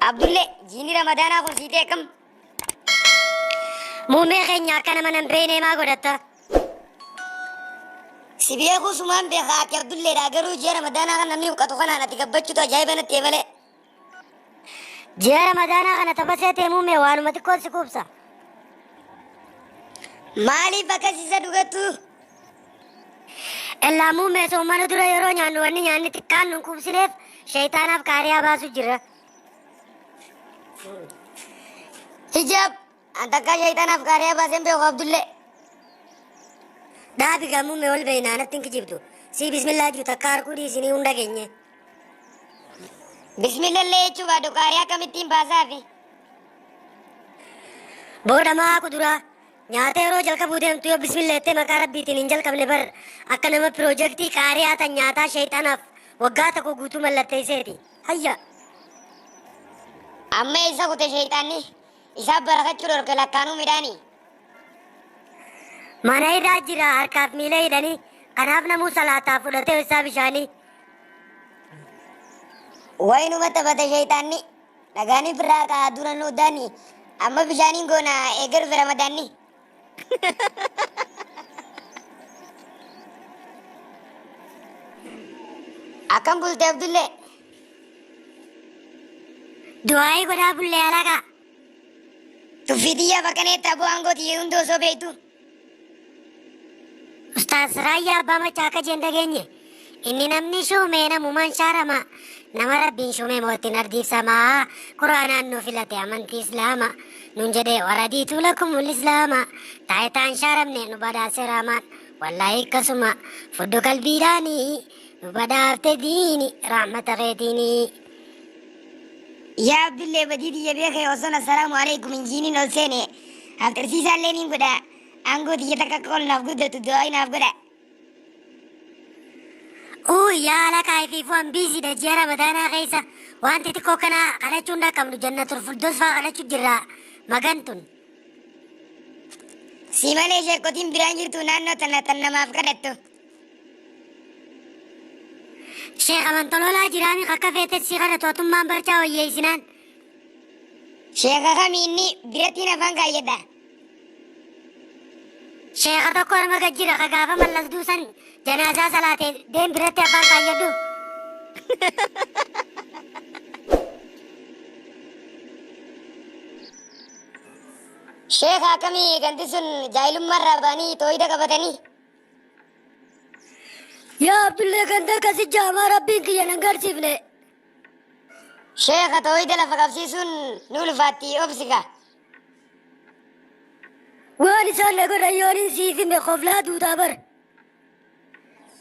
Abdullee, jiini Ramadaanaa kun siitee akkam? Muummee keenya akka nama nan beeknee maa godhatta? Si beekuu sumaan beekaa ati Abdulleedha, garuu ji'a Ramadaanaa kan namni huqqatu kanaan ati gabbachuutu ajaa'iba natti malee. Ji'a Ramadaanaa kana tapha seetee muummee waanuma xiqqoon si quubsa. Maaliif akkas isa dhugattu? Illaa muummee soomana dura yeroo nyaannu wanni nyaanni xiqqaan nun quubsineef sheeytaanaaf kaariyaa baasu jira. Hijaab, an takkaa sheeytaanaaf kaariyaa baaseen beeku Abdullee. Dhaabi gaa muummee ol beeynaa natti hin kijibdu. Sii bismillaa jiru takka harkuu dhiisinii hunda geenye. Bismillallee jechuu baadhu kaariyaa akkamittiin baasaafi? Booda maa kuduraa nyaata yeroo jalqabuu deemtu yoo bismillah jettee maqaa rabbiitiin hin jalqabne bar akka nama piroojeektii qaariyaa tan nyaataa sheeyxaanaaf waggaa tokko guutuu mallatteesseeti. Hayya. Amma eessa kute sheeyxaanni? Isaaf barakachuu dhorke lakkaanuu midhaanii. Mana hidhaa jira harkaaf miila hidhanii, kanaaf namuu salaataa fudhatee isaa bishaanii. Wayinuma taphate sheeyxaanni. Dhagaanii firraa ka'a dura nu daani. Amma bishaaniin goona eega dhufe Ramadaanni. Akkam bulte Abdullee? Du'aayii godhaa bullee alaqa. Tuffii tiyyaaf akkaneetta aboo aangoo tiyya hunda osoo beektu. Ustaaz Raayyaa Abbaa Machaa akka jeen dhageenye. Inni namni shuumee namumaan shaarama. Nama rabbiin shuumee mootiin ardiif samaa. Quraanaan nu filate amantii Islaama. Nun jedhee waradiitu lakumul Islaama. Taayitaan shaaramne nu badhaase raamaan. Wallaahi akkasuma fuddu qalbiidhaanii nu badhaafte diini rahmata keetiini. Yaa Abdullee, badii tiyya beekee osoon assalaamu alaikum hin jiiniin ol seene. Hafxirsiisaa illee niin godha. Aangoo tiyya takka akka ol naaf guddattu du'aa naaf godha. Uu yaa alaqaa ifiifuu an biiziidha ji'a Ramadaanaa keessa wanti xiqqoo kana kadhachuun dhaqqabnu jannatul firdaus faa kadhachuu jirra magantun. Si malee sheekotiin biraan jirtu naannoo tana tan namaaf kadhattu. Sheekh Amantololaa jiraami kakka feete si kadhatu atummaan barchaa wayyeessinaan. Sheeka kami inni birattiin afaan kaayyadha. Sheekha tokko arma gad jira ka gaafa mallas duusan janaazaa salaate deem biratti afaan kaayyadhu. Sheeka akkamii ganti sun jaahilummaarraa ba'anii tooyida qabatanii? Yaa Abdullee ganda akkasi jaamaa rabbiin kiyya nan garsiifne. Sheeka tooyida lafa qabsiisuun ni ulfaatti obsika. Waan isaan na godhan yoon siif hime koflaa duutaa bar.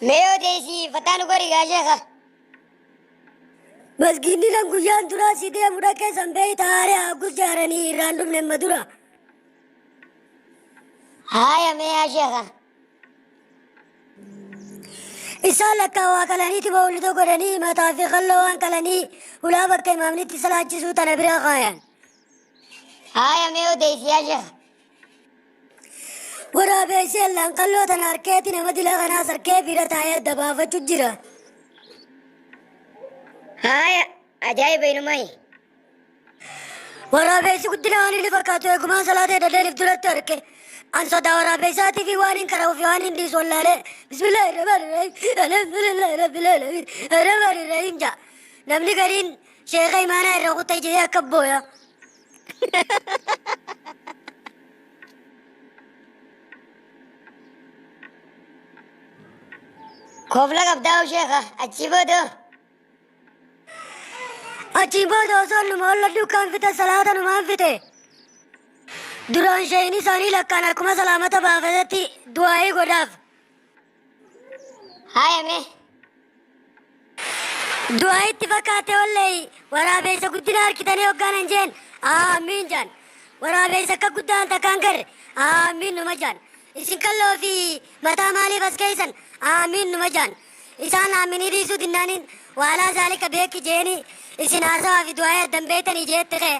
Mee yoo teessii fataa nu godhi gaa sheeka. Masgiinni lan guyyaan duraa si deemu dhaqee san beeyta haaree haggus jaaranii irraan dhumne amma dura. Haaya mee yaa sheeka. Isaan lakkaa waa qalaniiti mawlida godhanii mataa fi qalloo waan qalanii hulaa bakka imaamnitti salaachisuu tana bira kaayan. Haaya mee odeessi yaa sheekh. Waraabeessi allaan qalloo tana harkeeti nama dila kanaas harkee bira taa'ee adda baafachuu jira. Haaya ajaa'iba inumayi. Waraabeessi guddina waan inni fakkaatu eegumaan salaata hidhadheen if duratti arge. An sodaa waraabeessaatii fi waan hin qara'uu fi waan hin dhiisu wallaalee. Bismillaahi rahmaani rahiim. Alhamdulillahi rabbil aalamiin. Rahmaani rahiim ja'a. Namni gariin sheeka imaanaa irra kutee jedhee akka booya. Kofla qabdaa sheekha achii booda. Achiin booda osoo numa olla dukkaan fixe salaata numaan fixe. Duraan sheeyni isaanii lakkaan akkuma salaamata baafatetti du'aa'ii godhaaf. Haaya mee. Du'aa itti fakkaate walleeyi waraabeessa guddina harkitanii hoggaanan jeen aamiin jaan. Waraabeessa akka guddaan takkaan garre aamiin numa jaan. Isin kalloo fi mataa maaliif as keessan aamiin numa jaan. Isaan aaminii dhiisuu dinnaaniin waalaa zaalika beeki jeeni isin haasawaa fi du'aa addan beeytanii jeetti kee.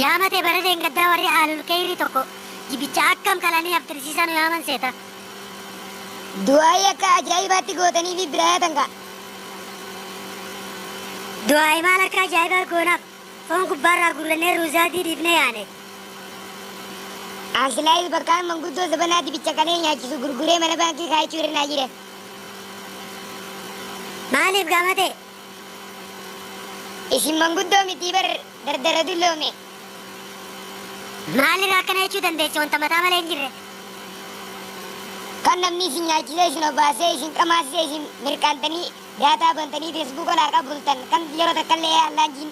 Yaamate bara deengaddaa warri aalul keeyrii tokko jibicha akkam kalanii haftirsiisan yaaman seeta. Du'aayii akka ajaa'ibaatti gootanii fi biraa yaatan kaa. Du'aayii maal akka ajaa'ibaa goonaaf foon gubbaarraa guurrannee ruuzaatii dhiifnee yaane. Ansilaayis bakkaan manguddoo zabanaa dibicha kalee nyaachisu gurguree mana baankii kaayachuu irra naa jira. Maaliif gaamate? Isin manguddoo mitii bar dardara dulloome. Maalirraa akkana jechuu dandeesse wanta mataa malee hin jirre? Kan namni isin nyaachisee isin obaasee isin qamaasisee isin mirqaantanii daataa bantanii feesbuuka laaqaa bultan kan yeroo takka illee allaan jiin.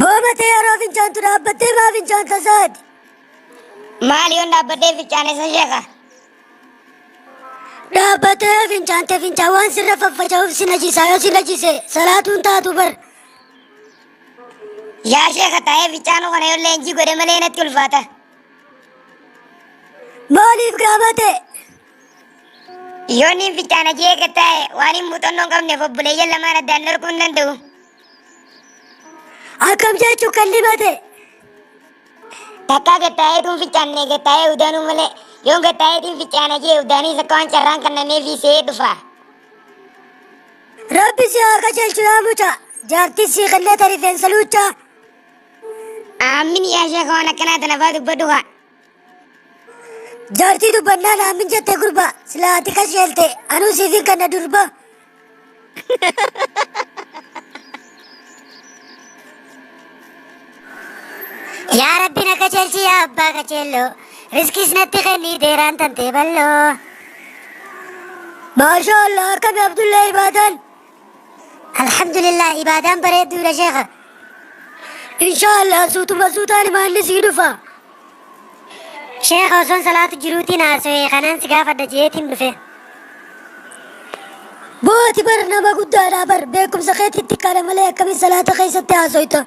Boomate yeroo fincaantu dhaabbattee maa fincaanta saati? Maali yoon dhaabbadhee fincaane san sheeka? Dhaabbattee fincaante fincaan waan sirra faffaca'uuf si najisaa yoo si najise salaatuun taatu bar. Yaa sheeka taa'ee fincaanuu kana yoo leenjii godhe malee natti ulfaata. Maaliif gaafate? Yoon niin fincaana jee gad taa'e waan hin muuxannoo hin qabneef obboleeyyan lamaan addaan dhorkuu hin danda'u. Akkam jechuu kan dhibate? Takkaa gad taa'eetuun fincaanne gad taa'ee udaanuu malee yoon gad taa'eetiin fincaana jee udaaniis akka waan carraan kennameefii se'ee dhufa. Rabbi si haa qajeelchu yaa mucaa. Jaartii sii kennee ta rifeensa luuccaa. Aammin yaa sheeka waan akkanaa tana faa dubbadhu kaa. Jaartii dubbannaan aammin jette gurba. Silaa ati kasheelte anuu siifin kanna durba. Yaa Rabbi na qajeelchi yaa abbaa qajeelloo. Riskiis natti kennii deeraan tantee bal'oo. Maashaa Allah akkami Abdullah ibaadaan. Alhamdulillah ibaadaan bareedduudha sheekha. Inshaa Allah suutuma suutaan imaanni sii dhufa. Sheekha osoon salaatu jiruutiin haasawee kanaan si gaafadha jeetiin dhufe. Booti bar nama guddaadha bar beekumsa keetitti kana malee akkamiin salaata keessatti haasoyta.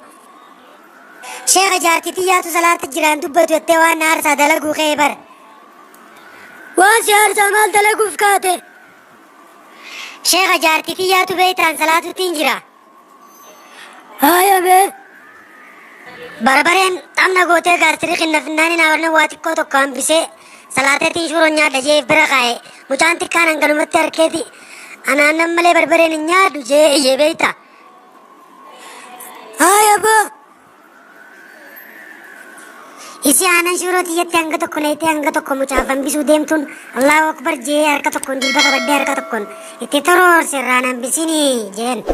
Sheekha jaartii tiyyaatu salaata jiraan dubbatu jettee waan na aarsaa dalaguu kee bar. Waan si aarsaa maal dalaguuf kaate? Sheekha jaartii tiyyaatu beektaan salaatuttiin jira. Haaya mee. Barbareen xamna gootee gaastiri kinna finnaanii naa waa xiqqoo tokko hambisee salaateetiin shuuroon nyaadha jee bira kaa'e. Mucaan xiqqaan hanganumatti harkeeti anaan nan malee barbareen hin nyaadhu jee iyyee beekta. Haaya boo. Isi aanan shuuroo tiyyatti hanga tokko neetee hanga tokko mucaaf hambisuu deemtuun Allahu Akbar jee harka tokkoon jilba qabadhee harka tokkoon itti toroorse irraan hambisinii jeen.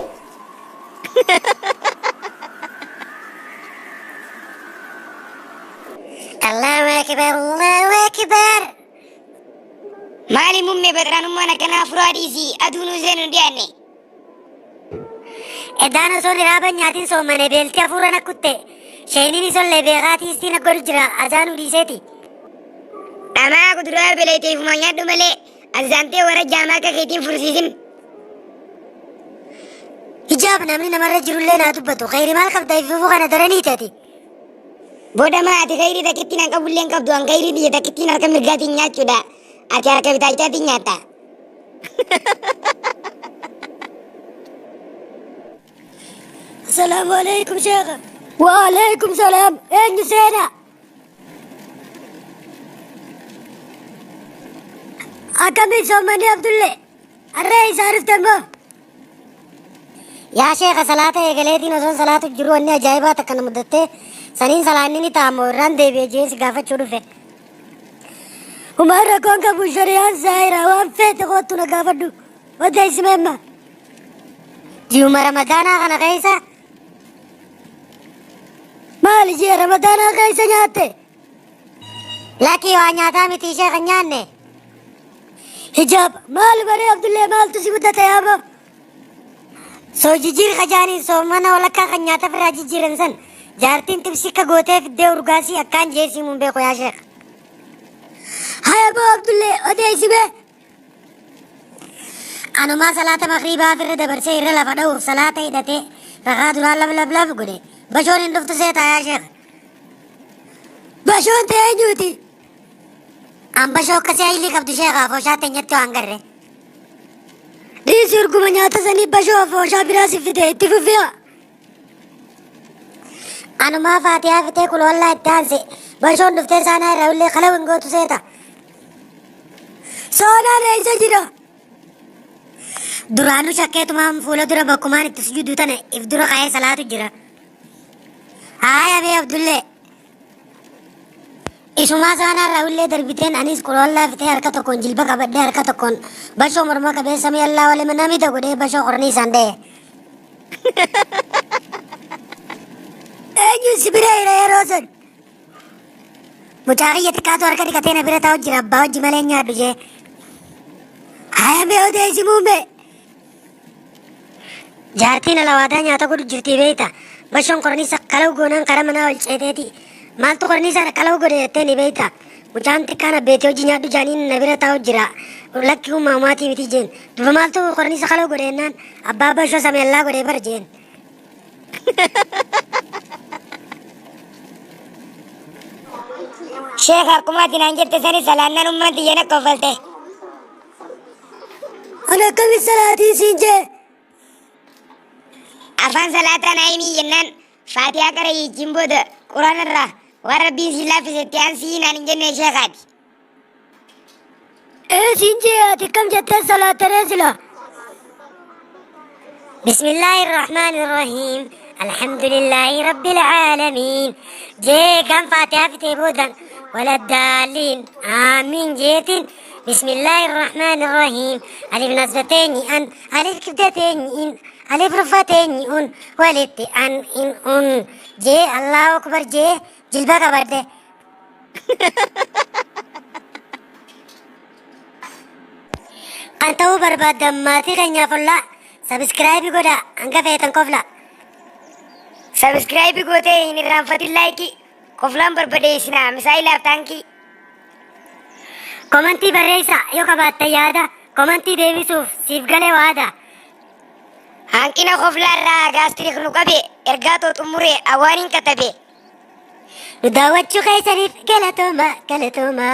Allahu Akbar Allahu Akbar. Maali muummee baxraanummaan akkanaa furaa dhiisii aduunuu seenu hin dhiyaanne. Edaan osoo dhiraaba nyaatiin soomane beelti hafuura na kutte. Sheeniin isollee beekaa tiistii na godhu jira azaanuu dhiiseeti. Dhamaa kuduraa beeleteefuma nyaadhu malee azzaantee warra jaamaa akka keetiin fursiisin. Hijaab namni namarra jirullee naa dubbatu. Khayri maal qabda ififuu kana daranii taati. Booda maa ati khayrii takkittiin an qabullee hin qabdu an khayrii biyya takkittiin harka mirgaatiin nyaachuudha. Ati harka bitaachaatiin nyaatta. Asalaamu alaikum sheekha. Wa alaikum salaam. Eenyu seenaa? Akkamiin soomanii Abdullee? Harree isaa dhufte immoo? Yaa sheekha salaata eegaleetiin osoon salaatu jiru wanni ajaa'ibaa takka na mudattee saniin salaanni ni ta'amoo irraan deebi'e jee si gaafachuu dhufe. Humaan rakkoon qabu shari'aan zaahira waan feete kottu na gaafadhu. Odeessi meemma. Ji'uma Ramadaanaa kana keessa maali ji'a Ramadaanaa keessa nyaatte? Lakii waa nyaataa miti ishee kan nyaanne. Hijaab maal baree Abdullee maaltu si mudate yaaba? Soo jijjiir kajaaniin soomana walakkaa kan nyaata irraa jijjiiran san jaartiin xibsi akka gootee fiddee urgaasii akkaan jeesii mun beeku yaa sheekh. Haya boo Abdullee odeessi mee. Anumaa salaata magriibaa irra dabarsee irra lafa dha'uuf salaata hidhatee rakaa duraa laf laf laf godhe. Bashoon hin dhuftu seetaa yaa sheekh. Bashoon ta'e eenyuuti? An bashoo akkasii hayilii qabdu sheekha afooshaa teenyatti waan garre. Dhiisi urguma nyaata sanii bashoo afooshaa biraa si fide itti fufi'a. Anumaa faatihaa fitee kulwallaa itti aanse. Bashoon dhuftee saanaa irraa illee kalaw hin gootu seeta. Saanaan eessa jira? Duraanuu shakkeetumaan fuula dura bakkumaan itti sujuudu tana if dura ka'ee salaatu jira. Haaya mee Abdullee. Isumaa saanaa irraa illee darbiteen anis quloollaa fitee harka tokkoon jilba qabadhee harka tokkoon bashoo morma qabee samii allaa walima namida godhee bashoo qornii isaan dha'e. Eenyu si bira jira yeroo san? Mucaa kiyya xiqqaatu harka dhiqatee na bira taa'u jira abbaa hojii malee hin nyaadhu jee. Haaya mee odeessi muummee. Jaartiin alawaadaa nyaata godhu jirtii beekta. Bashoon qorniisa kalau goonaan karaa manaa ol ceeteeti. Maaltu qorniisa kalau godhe jettee ni beekta. Mucaan xiqqaan abbeetii hojii nyaadhu jaaniin na bira taa'u jira. Lakki uumamaatii miti jeen. Duba maaltu qorniisa kalau godhe jennaan abbaa bashoo sameellaa godhe bar jeen. Sheekh akkuma ati naan jette sani salaannan ummaan tiyya na koffalte. Ani akkamitti salaatii siin jee? Afaan salaataa naa himii jennaan Faatihaa qara hiichiin booda quraana irraa waan rabbiin si laaffise itti aansii naan hin jenne sheekhaati. Ee siin jee ati akkam jettee salaattaree sila? بسم الله الرحمن الرحيم الحمد لله رب العالمين جي كم فاتحة في تيبودا ولا الدالين آمين جيتين بسم الله الرحمن الرحيم ألف نصبتين أن ألف كبدتين إن ألف رفتين أن ولدت أن إن أن جي الله أكبر جي جلبك برده. Kan ta'uu barbaaddan maatii keenyaaf ollaa sabiskiraayibii godhaa hanga feetan kofla. Sabiskiraayibii gootee hin irraanfatin laayikii koflaan barbadeessinaa misaayilaaf taankii. Komantii barreessaa yoo qabaattan yaada komantii deebisuuf siif galee waada. Hanqina koflaarraa gaastiriik nu qabe ergaa too xumuree awaaniin katabe. Nu daawwachuu keessaniif galatooma galatooma.